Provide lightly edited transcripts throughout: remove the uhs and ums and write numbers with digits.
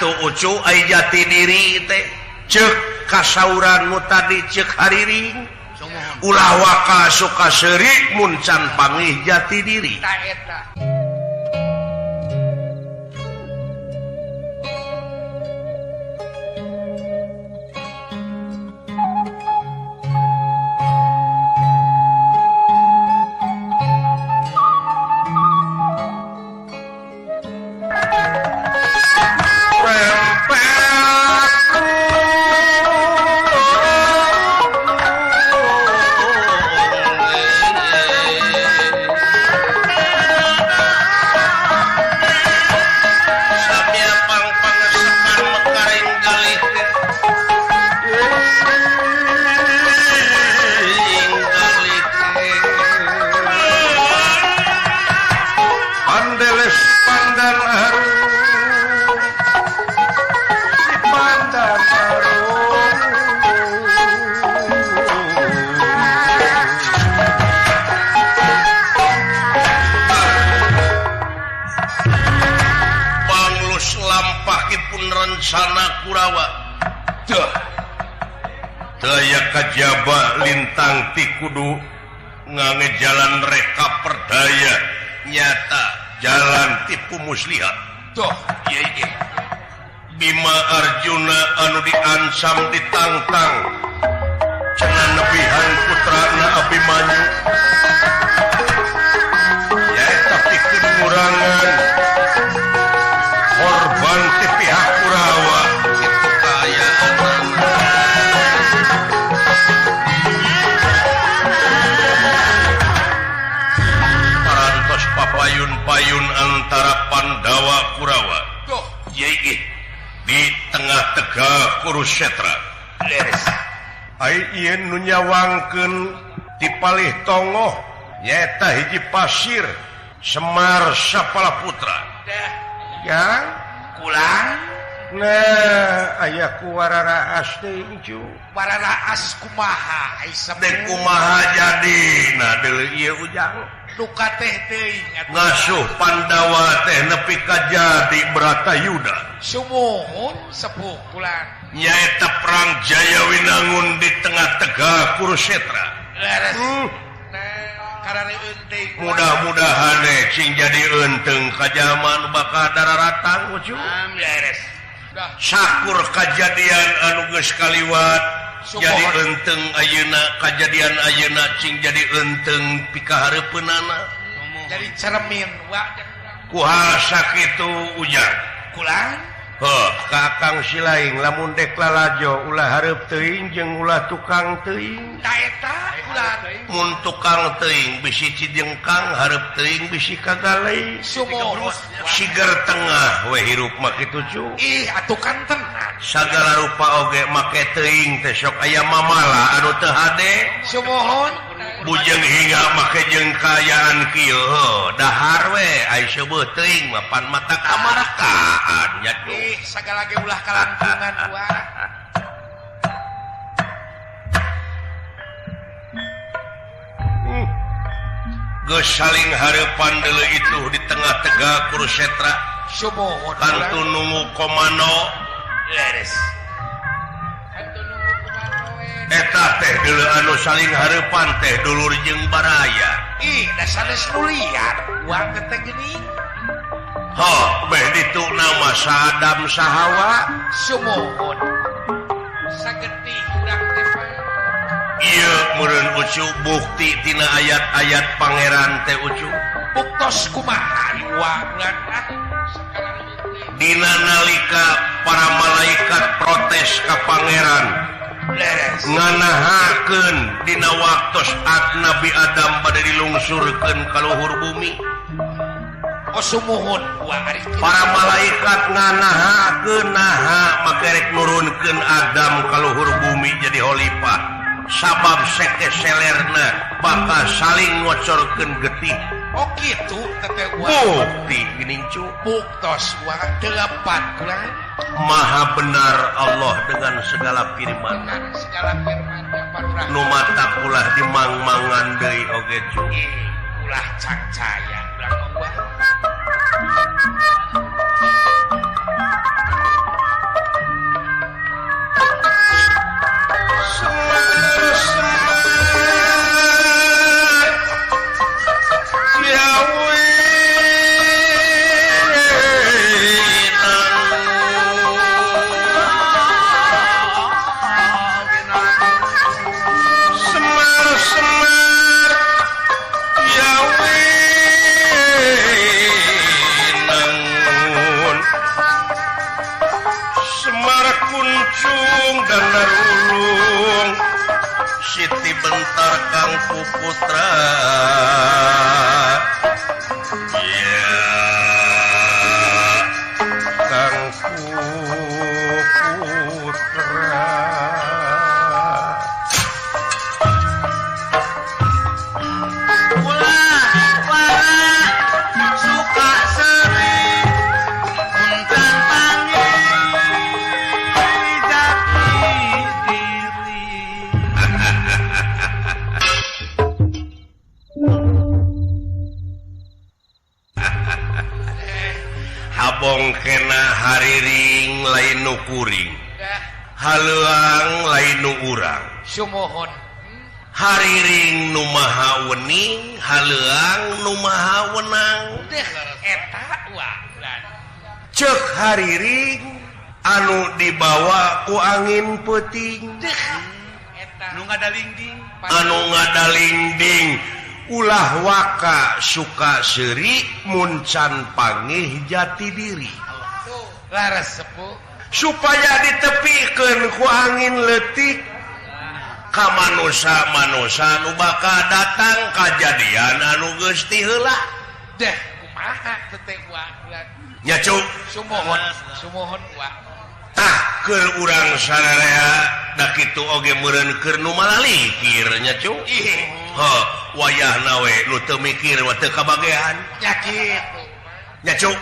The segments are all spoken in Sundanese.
Atuh ucu ai jati diri teh ceuk kasauran nu tadi ceuk hariring ulah waka suka seuri mun can pangih jati diri. Rencana Kurawa daya kajaba lintang ti kudu ngange jalan reka perdaya nyata jalan tipu muslihat. Tuh ieu Bima Arjuna anu diancam ditantang cenah nebihan putrana Abimanyu nyaeta pikeun ngurangan korban ti pihak Kurawa kitu kaayaan. Parantos papayun-payun antara Pandawa Kurawa. Tuh, ieu di tengah tegak Kurusetra. Leres. Ai ieu nu nyawangkeun ti palih tongoh nyaeta hiji pasir Semar Sapala Putra. Ya, kulang. Nah, aya ku wararaas teh incu. Wararaas kumaha? Ai dek kumaha jadi? Nah, deuleu ieu ujang. Duka teh teuing atuh. Ngasuh Pandawa teh nepi ka jadi Bratayuda. Sumuhun sepuh kulang. Nyaeta perang Jayawinangun di tengah tegak Kurusetra. Leres. Mudah-mudahan cing jadi enteng kajaman bakal dararatang ucu. Sakur kajadian anu geus kaliwat jadi enteng ayeuna kajadian ayeuna cing jadi enteng pikahareupeunana. Jadi cermin wa kuha sakitu ujang. Kulang? Heuh, ka Akang Silaing lamun dek lalajo ulah hareup teuing jeung ulah tukang teuing. Ta eta ulah mun tukang teuing bisi cijengkang hareup teuing bisi kagalei. Sumuhun siger tengah we hirup mah kitu cu. Ih atuh kan tenang. Sagala rupa oge make teuing teh sok aya mamala anu teu hade. Sumuhun bujeng hingga make jeung kaayaan kieu dahar we ai seueuh teuing mah pan mata kamarakaan nya cu. Ih sagala ge ulah kalangkungan wah. Geus saling hareupan deuleu itu di tengah tegak Kurusetra. Sumuhun kantu nunggu komando. Leres. Kantu nunggu komando we. Eta teh deuleu anu saling hareupan teh dulur jeung baraya. Ih, da sanes nu liar uang teh geuning. Ho, beh ditu nama Sadam Sahawa. Sumuhun. Sagetih urang teh. Ieu meureun ucu bukti tina ayat-ayat pangeran teh ucu. Buktos kumaha iwang ah. Dina nalika para malaikat protes ka pangeran. Leres. Nganahakeun dina waktos Nabi Adam bade dilungsurkeun ka luhur bumi. Oh sumuhun para malaikat nganahakeun naha make rek nurunkeun Adam ka luhur bumi jadi khalifah. Sabab seke selerna bakal saling ngocorkeun getih. Oh kitu teteh bukti geuning cu. Buktos wa delapan kurang. Maha benar Allah dengan segala firman. Segala firman nu mata ulah dimangmangan deui oge cu. Ulah cangcaya ulah mah. Gandar Ulung Siti Bentar Kang Putra ya Kang Putra ulah wara suka sering punten panggil jati diri. Habong kena hariring lain nu kuring, haleuang lain nu urang. Sumohon. Hariring nu maha wening, haleuang nu maha wenang. Deh eta wah. Ceuk hariring anu dibawa ku angin peuting. Deh eta nu ngadalingding, anu ngadalingding ulah waka suka seuri muncan pangih jati diri. Laras sepuh supaya ditepikeun ku angin leutik ka manusa-manusa nu bakal datang kajadian anu geus ti heula. Deh kumaha teh wah. Nya cuk sumohon, sumohon wah. Tah keur urang sararea da kitu oge meureun keur nu malalikir nya cuk. Heuh, wayahna we nu teu mikir mah teu kabagean. Nya kitu. Nya cuk.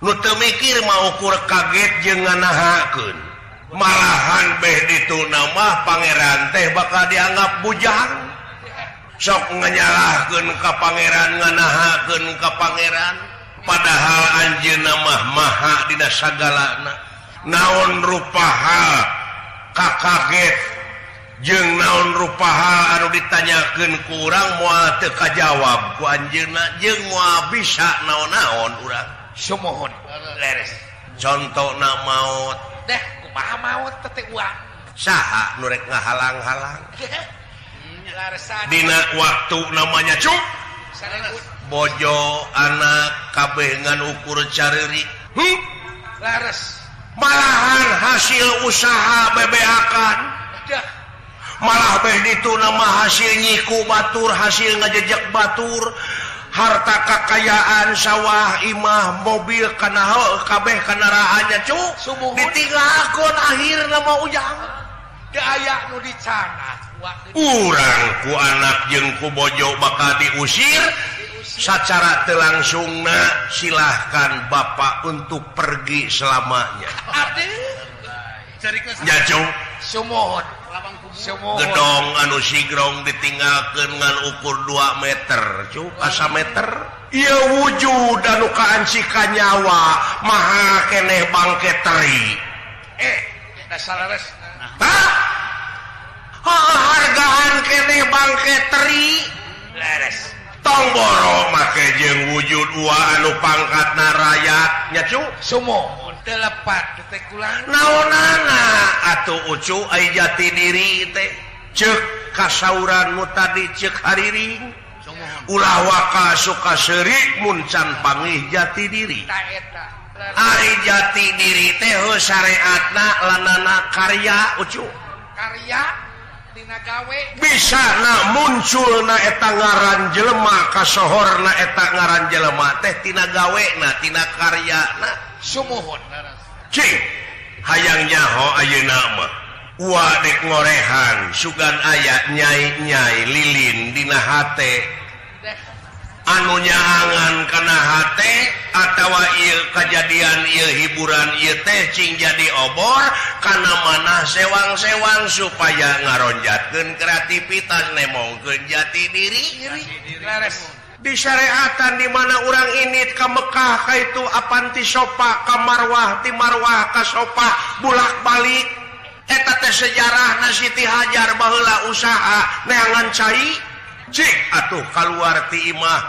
Nu teu mikir mah ukur kaget jeung nganahakeun. Malahan beh ditu mah pangeran teh bakal dianggap bujang. Sok nganyalahkeun ka pangeran, nganahakeun ka pangeran. Padahal anjeunna mah maha dina sagalana. Naon rupa hal kakaget jeung naon rupa hal anu ditanyakeun ku urang moal teu kajawab ku anjeunna jeung moal bisa naon-naon urang. Sumohon. Leres. Contona maot. Deh kumaha maot teh uang. Saha nu rek ngahalang-halang? Laresan. Dina waktu namanya cuk. Bojo anak kabeh ngan ukur careuri. Lares. Malahan hasil usaha bebeakan. Malah beh ditu nama hasil nyiku batur, hasil ngajejek batur, harta kekayaan sawah imah mobil kana kabeh kendaraannya cuk. Ditinggalkeun akhirna mah ujang. Teu aya nu dicanah. Urang ku anak jeung ku bojo bakal diusir secara teu langsungna, silahkan bapak untuk pergi selamanya. Nya cuk. Sumohon. Gedong anu sigrong ditinggalkeun ngan ukur 2 meter cuk, asa meter. Ieu wujud anu kaancika nyawa maha keneh bangke teri. Dasar leres. Tah hargaan keneh bangke teri. Leres. Tong boro make jeung wujud ua anu pangkatna rakyat nya cuk. Sumohon. Teu lepat teh kulang. Naonana atuh ucu ai jati diri teh. Ceuk kasauran nu tadi ceuk hariring. Ulah waka suka seuri mun can pangih jati diri. Ari jati diri teh heuh syariatna lanana karya ucu. Karya dina gawe bisa na muncul na eta ngaran jelema kasohorna eta ngaran jelema teh tina gawena tina karyana. Sumuhun. Cing hayang nyaho ayeuna mah ua dek ngorehan sugan aya nyai-nyai lilin dina hate anu nyaangan kana hate atawa ieu kajadian ieu hiburan ieu teh cing jadi obor kana manah sewang-sewang supaya ngaronjatkeun kreativitas nemongkeun jati diri. Leres. Di syariatan di mana urang ini ka Mekah ka itu apan ti Sopa ka Marwah ti Marwah ka Sopa bulak-balik eta teh sejarahna Siti Hajar baheula usaha neangan cai cik atuh kaluar ti imah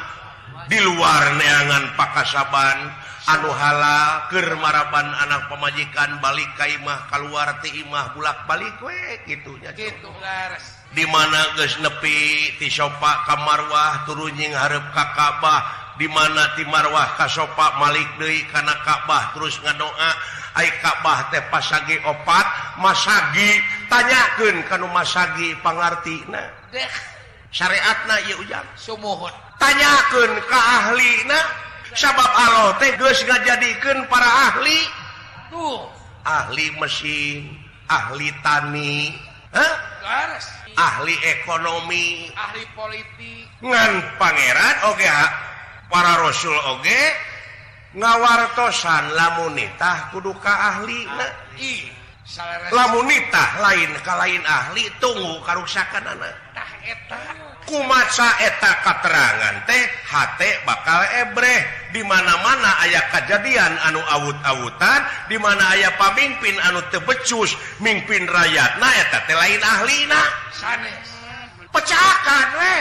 di luar neangan pakasaban anu halal keur maraban anak pamajikan balik ka imah kaluar ti imah bulak-balik we kitu nya. Kitu leres. Di mana geus nepi ti Sopa ka Marwah turun nying hareup ka Ka'bah di mana ti Marwah ka Sofa malik deui kana Ka'bah terus ngadoa ai Ka'bah teh pasagi opat masagi tanyakeun ka nu masagi pangartina deh syariatna ieu ujang sumuhun tanyakeun ka ahlina sabab Allah teh geus ngajadikeun para ahli tuh ahli mesin ahli tani hah laras ahli ekonomi ahli politik ngan pangeran oge para rasul oge ngawartosan lamun nitah kudu ka ahlina ih lamun nitah lain ka lain ahli tunggu karuksakanana tah eta kumaca eta katerangan teh hate bakal ebreh di mana-mana aya kajadian anu awut-awutan di mana aya pamimpin anu teu becus mimpin rakyatna eta teh lain ahlina sanes pecakan we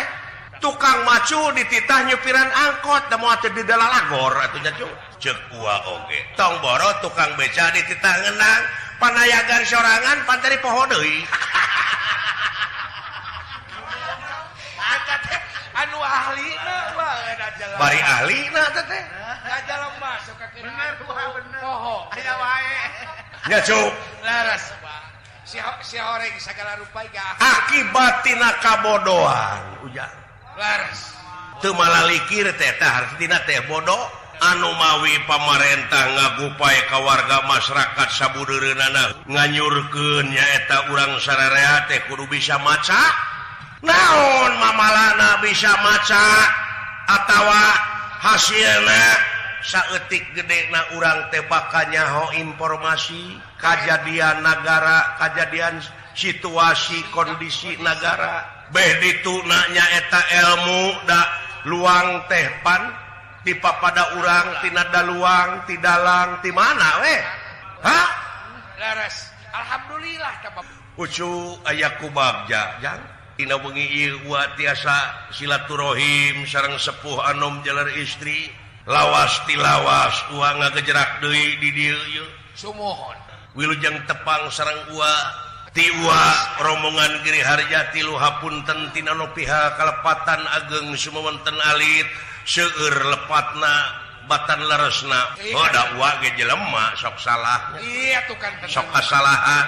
tukang macu dititah nyupiran angkot da moal teu di dalalagor atuh nya ceuk gua oge tong boro tukang beca dititah ngenang panayagan sorangan pan tadi poho deui anu ahlina bari ahlina teh jalema sok bener bener poho aya wae nya cuk laras si horeng sagala rupa ge akibat tina kabodohan ujang laras teu malalikir teh tah hartina teh bodoh anu mawi pamarentah ngagupay ka warga masyarakat sabudeureunana nganyurkeun nyaeta urang sararea teh kudu bisa maca naon mamalana bisa maca atawa hasilna saeutik gedena urang teh bakal nyaho informasi kajadian nagara kajadian situasi kondisi nagara beh dituna nyaeta ilmu da luang teh pan dipapada urang tina daluang ti dalang ti mana we ha laras alhamdulillah teh ucu aya kubabja jang dina wengi ieu wa tiasa silaturahim sareng sepuh anom jalar istri lawas ti lawas ua ngagejerak deui di dieu ieu sumuhun wilujeng tepang sareng ua tiwa rombongan Giri Harja tilu hapunten tina nu piha kalepatan ageng sumawonten alit seueur lepatna batan leresna oh da ua ge jelema sok salah iya tukang sok kasalahan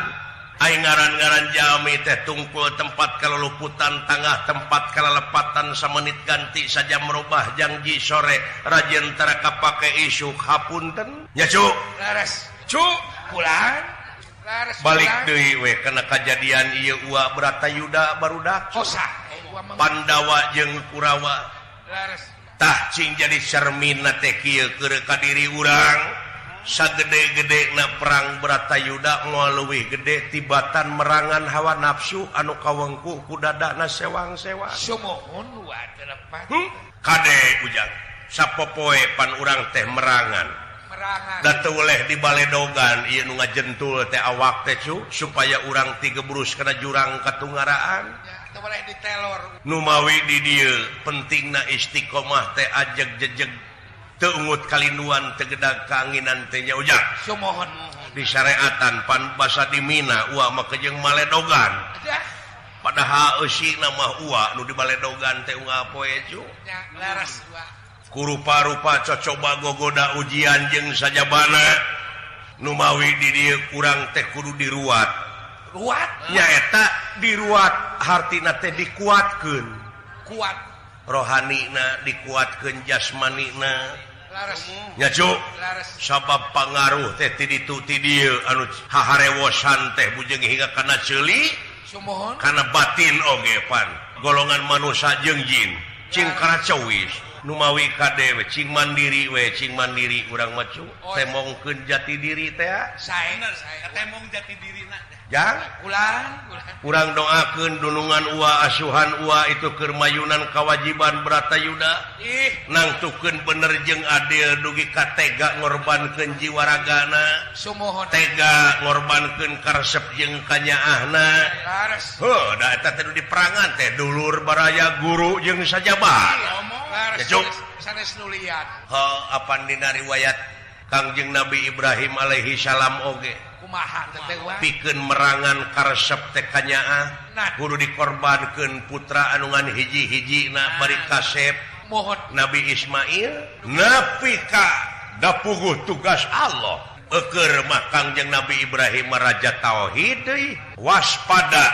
ai ngaran-ngaran jami teh tungkul tempat kaluluputan tangah tempat kalalepatan samenit ganti saja merubah janji sore rajin tara kapake isuk hapunten nya cu leres cu pulang balik deui we kana kajadian ieu ua Bratayuda barudak Pandawa jeung Kurawa tah cing jadi cermin teh kieu keur ka diri urang sagede-gedena perang Bratayuda moal leuwih gede tibatan merangan hawa nafsu anu kawengku ku dadana sewang-sewang sumuhun wa teu lepat kade ujang sapopoe pan urang teh merangan da teu weleh di baledogan ieu nu ngajentul teh awak teh cu supaya urang tigebrus kana jurang katungaraan teu weleh ditelor nu mawi di dieu pentingna istiqomah teh ajeg jejeg teu ungut kalinduan teu gedag kaanginan teh nya ujang sumuhun di syariatan pan basa di Mina ua mah jeung maledogan padahal eusina mah ua nu di baledogan teh unggal poe cu nya laras kurupa-rupa cocoba gogoda ujian jeung sajabana nu mawi di dieu kurang teh kudu diruat ruat nyaeta diruat hartina teh dikuatkeun kuat rohanina dikuatkeun jasmanina laras nya cu laras sabab pangaruh teh ti ditu ti dieu anu haharewosan teh bujeng hingga kana ceuli sumuhun kana batin oge pan golongan manusia jeung jin cing karacawis numawi kade we cing mandiri we cing mandiri urang mah cu temongkeun jati diri teh sae temong jati dirina jang ulang urang doakeun dunungan ua asuhan ua itu keur mayunan kawajiban Bratayuda nangtukeun bener jeung adil dugi ka tega ngorbankeun jiwa ragana sumuhun tega ngorbankeun karesep jeung kanyaahna laras heuh da eta teh di perangan teh dulur baraya guru jeung sajaba sanes nu liat heuh apan dina riwayat Kangjeng Nabi Ibrahim alaihi salam oge kumaha teh pikeun merangan karesep teh kanyaah kudu dikorbankeun putra anu ngan hiji-hijina bari kasep Mohon Nabi Ismail nepi ka da puguh tugas Allah eukeur mah Kangjeng Nabi Ibrahim raja tauhid deui waspada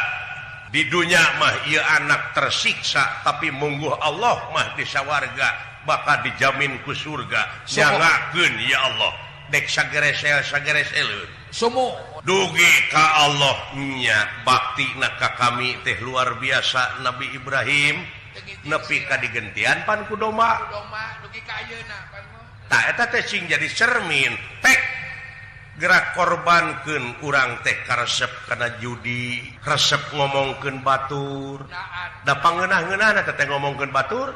di dunia mah ieu anak tersiksa tapi mungguh Allah mah di sawarga bakal dijamin ku surga nyangakeun ya Allah dek sageresel sagereseleun sumu dugi ka Allah nya baktina ka kami teh luar biasa Nabi Ibrahim nepi ka digentian pan ku domba dugi ka ayeuna pan tah eta teh sing jadi cermin pek gerak korbankeun urang teh karesep kana judi resep ngomongkeun batur da pangeunah-ngeunahna teh ngomongkeun batur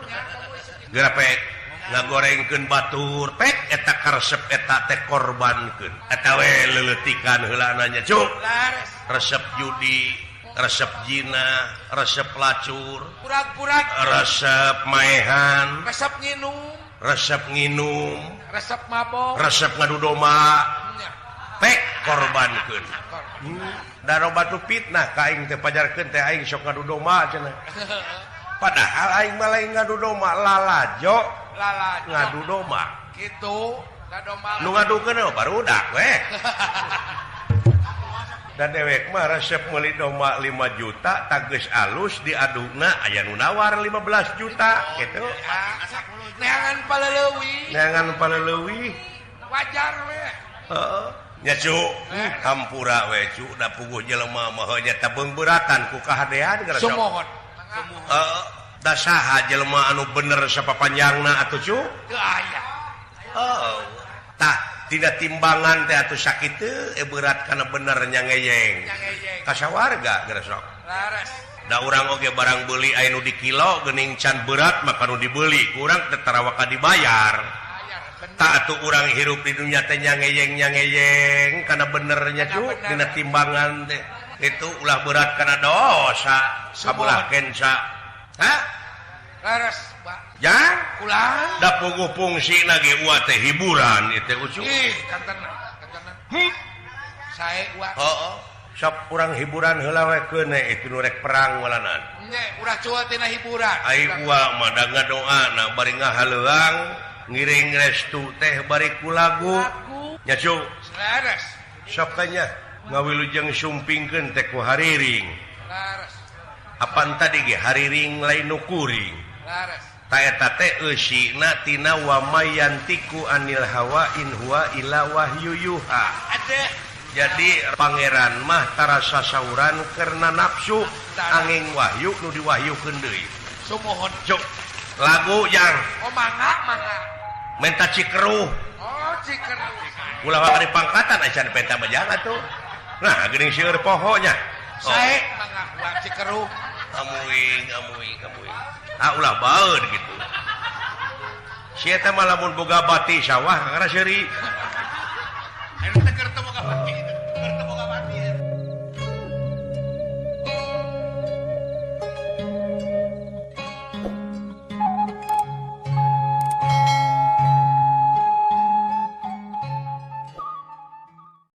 gerak pek ngagorengkeun batur pek eta karesep eta teh korbankeun eta we leuleutikan heulana nya cuk resep judi resep zina resep pelacur purag-purag resep maehan resep nginum resep nginum resep mabok resep ngadu domba pek korbankeun da batu fitnah ka aing teh pajarkeun teh aing sok ngadu domba cenah padahal aing mah lain ngadu domba lalajo lalajo ngadu domba kitu da domba nu ngadukeun barudak we da dewek mah resep meuli domba 5 juta tageus alus diadukna aya nu nawar 15 juta kitu neangan paleleuwih neangan paleleuwih wajar we heeh nya cu hampura we cu da puguh jelema mah nya ta beungbeuratan ku kahadean geura sok sumohon heeh da saha jelema anu bener sapapanjangna atuh cu teu aya heuh tah tina timbangan teh atuh sakitu berat kana bener nya ngeyeng ka sawarga geura sok laras da urang oge barang beuli aya nu di kilo geuning can berat mah nu dibeli ku urang teh tarawaka dibayar tak atuh urang hirup di dunia teh nya ngeyeng kana benernya cu dina timbangan teh itu ulah berat kana dosa sabulah kensa ha laras Pak jang ulah da puguh fungsina ge uwa teh hiburan ieu teh ucu ih kantena kantena sae uwa heeh sok urang hiburan heula we keun itu nu rek perang walanan nya urang cual tina hiburan ai uwa mah da ngadoana bari ngahaleuang ngiring restu teh bari ku lagu nya cu laras sok teh nya ngawilujeng sumpingkeun teh ku hariring laras apan tadi ge hariring lain nu kuring laras ta eta teh eusina tina wa mayantiku anil hawa in huwa illa wahyu yuha ade jadi pangeran mah tarasa sauran karena nafsu angin wahyu nu diwahyukeun deui sumohon cuk lagu yang oh mangga mangga menta cikeruh oh cikeruh ulah waka di pangkatan acan penta mah jangan tuh nah geuning seueur pohonya sae mangga ulah cikeruh amuing amuing amuing ah ulah baeud gitu sia teh mah lamun boga bati sawah karena seuri anu teh keur teu boga bati